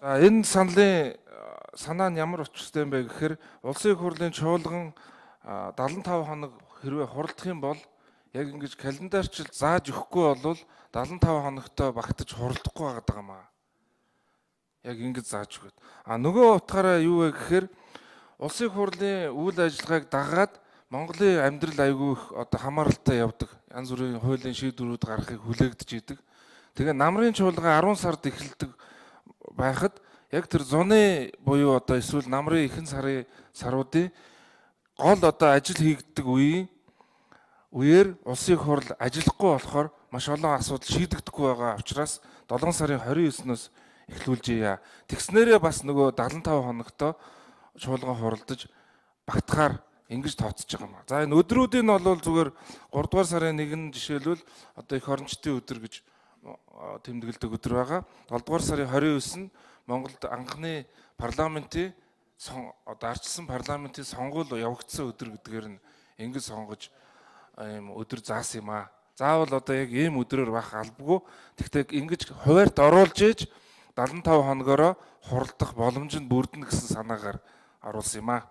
За, энэ саналын санаа нь ямар учиртай юм бэ гэхээр улсын их хурлын чуулган 75 хоног хэрвээ хуралдах юм бол яг ингэж календарчилж зааж өгөхгүй бол 75 хоногтой багтаж хуралдахгүй байгаа юм аа. Яг ингэж зааж өгöd. А нөгөө утгаараа юу вэ гэхээр улсын их хурлын үйл ажиллагааг дагаад Монголын амьдрал айгүй их одоо хамааралтай явдаг. Янз бүрийн хуулийн шийдвэрүүд гаргахыг хүлээгдэж идэг. Тэгээ намрын чуулган 10 сард эхэлдэг байхад яг тэр зуны буюу одоо эсвэл намрын ихэнх сарын саруудын гол одоо ажил хийгддэг үеийн үеэр улсын их хурл ажиллахгүй болохоор маш олон асуудал шийдэгдэхгүй байгаа учраас 7 сарын 29-ноос эхлүүлжээ. Тэгснээрээ бас нөгөө 75 хоногтой чуулган хуралдаж багтахаар ингэж тооцож байгаа юм. За, энэ өдрүүдийн нь бол зүгээр 3 дугаар сарын 1 нь жишээлбэл одоо эх орончдын өдөр гэж тэмдэглэдэг өдөр байгаа. 7 дугаар сарын 29 нь Монголд анхны парламентын одоо ардчилсан парламентын сонгуул явагдсан өдөр гэдгээр нь ингэж сонгож ийм өдөр заасан юм аа. Заавал одоо яг ийм өдрөөр байх албагүй. Тэгэхдээ ингэж хуваарьт оруулж ээж 75 хоногороо хуралдах боломж нь бүрдэнэ гэсэн санаагаар оруулсан юм аа.